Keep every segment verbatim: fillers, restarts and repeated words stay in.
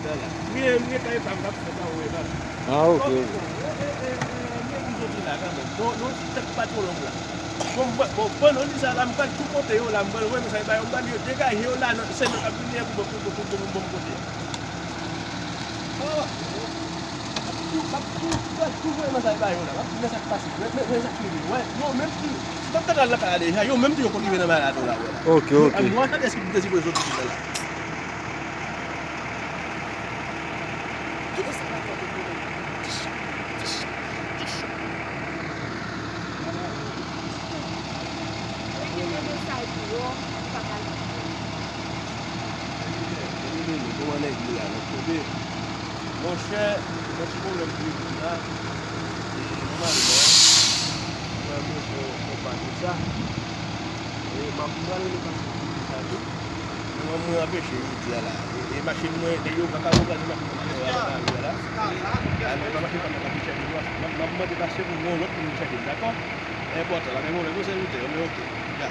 Mwen, mwen, kay pa m k ap fè sa, ou wè la. Ah, ok, Bon, ok. bon, e, e, e, e, mwen ki soti la kanmenm. Non, non, ti tèt pa twò long la. Bon, bon, bon, pandan li sa la, m pral tou kote yo la, m pral wè mesaj ba yo, m pral di yo degaje yo la nan semen k ap vini an pou bon, pou bon, pou bon, pou bon kote. M ap tou, m ap tou, m pral tou voye mesaj ba yo la, m ap di men sa k pase, men, men, men sa k rive, wè, yo menm ki, si t ap tande al nan kay la deja, yo menm tou yo konn rive nan malad la, wè la. Ok, ok. Mwen, mwen, tande si m te sipoze soti la. Kite sa pa tande pou nou. Ti chat, ti chat, ti chat. Mwen gen yon mesaj pou ou, ou pa ka lage. Kòman nèg yo la, lòt kote? Monchè, yon ti pwoblèm prive la. E nòmalman, mwen mwen fè yon pa tout sa. E m ap pral rele pase pou sa tou. Men mwen mwen anpeche jodi a la. E, e machin mwen, e yo pa ka wè gade machin mwen nan lari a la. A, men pa machin pa m nan ka vin chèche m. M ap, m ap mande pase pou yon lòt pou vin chèche m, dakò? Enpòtan, pa gen pwoblèm, non, sèvitè, men oke. Ya.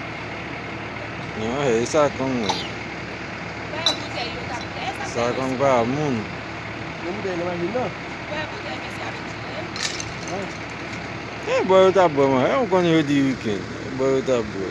Non, e sa kong, wi. Wè boutèy yo t ap fè, sa Sa kong pa moun. Yon boutèy nan machin nan. Wè boutèy mesye a vin tire. E bò yo t ap bwè, man. E ou konnen yo di wikenn. E bò yo t ap bwè.